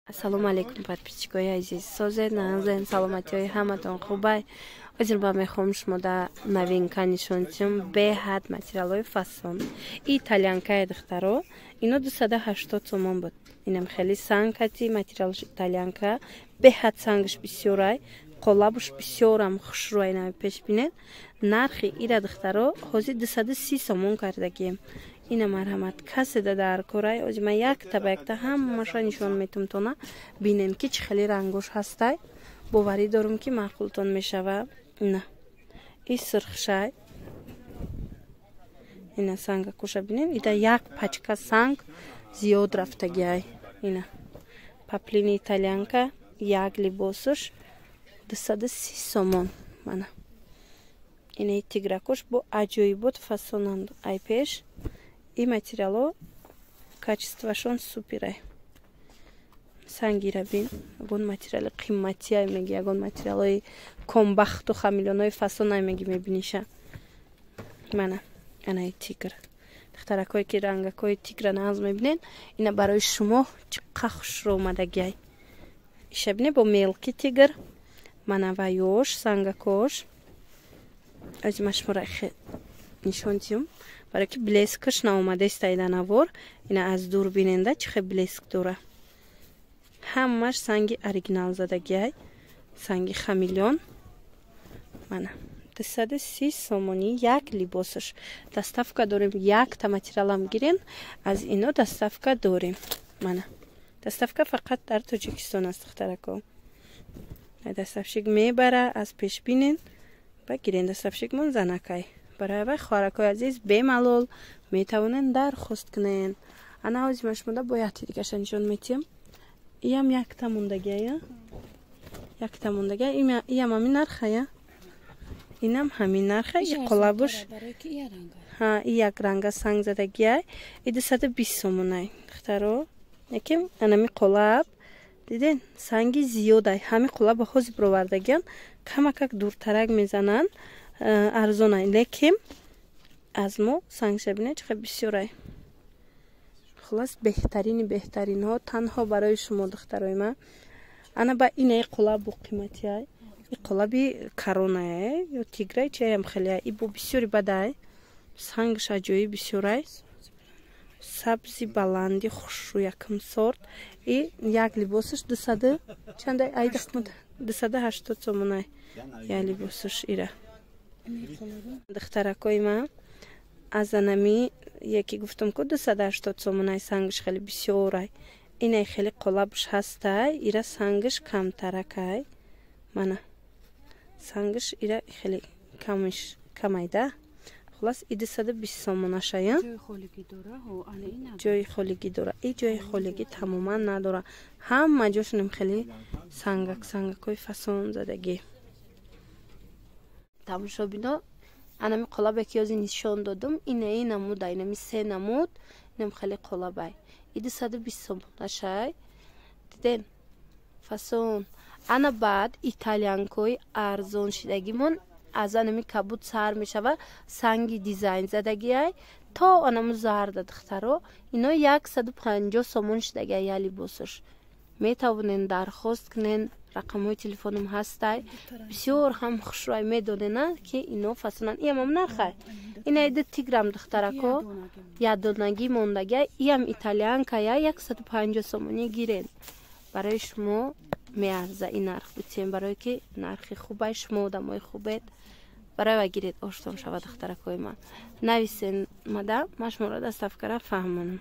Ассалому алайкум, подписчикои азиз, созед, нағзен, саломатиҳои ҳаматон хубай? Ҳозир ба мехоҳам шумо да новинка нишон диҳам, беҳад материалҳои фасон. Итальянкае, духтаро, ино 280 сомон буд. Инам хеле сангкати, материалш итальянка, беҳад сангаш бисёрай, қолабуш бисёрам хушрӯай. Нами пеш бинед, нархи ира, духтаро, ҳозир 230 сомон кардагием. Ина, марҳамат, касе да дар корай. Ози ман якта ба якта ҳамаша нишон метум тона, бинем, ки чӣ хеле рангош ҳастай. Боварӣ дорум, ки маъқултон мешава. Ина, и сирхшай, ина сангакуша бинем, ида як пачка санг зиёд рафтагиай. Ина поплини итальянка, як либосуш 230 сомон. Мана инаи тигракош бо аҷоибот фасонанд. Ай пеш и материало качествашон суперай. Сангира бин, ягон материали қимматиай меги, ягон материалҳои комбахту хамелеонои фасонай меги, мебиниша. Мана анаи тигр, духтаракое, ки рангакҳои тигра нағз мебинед, ина барои шумо чӣ қа хушрӯ омадагиай. Иша бине, бо мелкий тигр. Мана ваёш, сангакош. Ози ма шуморо нишон диҳам, барое ки блескаш наомадааст айда навор. Ина аз дур биненда, чӣ хел блеск дора. Ҳамаш санги оригинал задагиай, санги хамелеон. Мана 230 сомонӣ як либосаш. Доставка дорем, якта материалам гирем, аз ино доставка дорем. Мана, доставка фақат дар Тоҷикистон аст, духтарако. Доставщик мебара, аз пеш бинен ба гирен. Доставщикмон занакай. Барои вай, хоҳаракои азиз, бемалол метавонен дархост кунен. Ана ҳозир ма шумода бо якти дигаша нишон метиҳам. Иям якта мондагия, якта мондагия. Иям ҳамин нархая, инам ҳамин нарха. И қолабуш и як ранга, санг задагиай. И 220 сомонай, духтаро. Яким анами қолаб диден, санги зиёдай. Ҳамин қолаба ҳозир бировардагиан, камакак дуртарак мезананд, арзонай, лекин аз мо сангша бинед, чӣ хел бисёрай. Хулас, беҳтарини беҳтаринҳо танҳо барои шумо, духтарои ман. Ана ба инаи қолаб бо қиматиай. И қолаби каронае ё тиграй, чиаям хелеай. И бо бисёри бадай, сангаш аҷоиб бисёрай, сабзи баланди хушрӯ, якм сорт. И як либосаш дусаду чандай айдахмад? 280 сомонай як либосаш ира. Духтаракои ман, аз анами яке гуфтам, ку 280 сомонай, сангаш хеле бисёрай. Инай хеле қолабш ҳастай, ира сангаш камтаракай. Мана сангаш ира хеле камиш камайда. Хулас, и 220 сомонашая. Ҷои холигӣ дора, и ҷои холигӣ тамоман надора. Ҳама ҷошонам хеле сангак, сангакҳои фасон задагӣ. Тамошобино, анами қолабе, ки ҳозир нишон додум, инаи намуда, инами се намуд, инам хеле қолабай. И 220 сомонашай. Диден, фасон. Ана баъд итальянкои арзон шидагимон аз анами кабуд сар мешава, санги дизайн задагиай, то анаму зарда. Духтаро, ино 150 сомон шидагиай я либосаш. Метавонен дархост кунен, рақамҳои телефонам ҳастай. Бисёр ҳам хушрӯай, медонена, ки ино фасонанд. Иямам нархай, инаида тиграм, духтарако, ядонагӣ мондагиай. Иям итальянкая, 150 сомонӣ гирен. Барои шумо меарза ин нарх бутем, барое ки нархи хубай, шумо одамои хубед. Барои ва гиред, оштон шава. Духтаракои ман, нависен мада, ман шуморо доставкара фаҳмонам.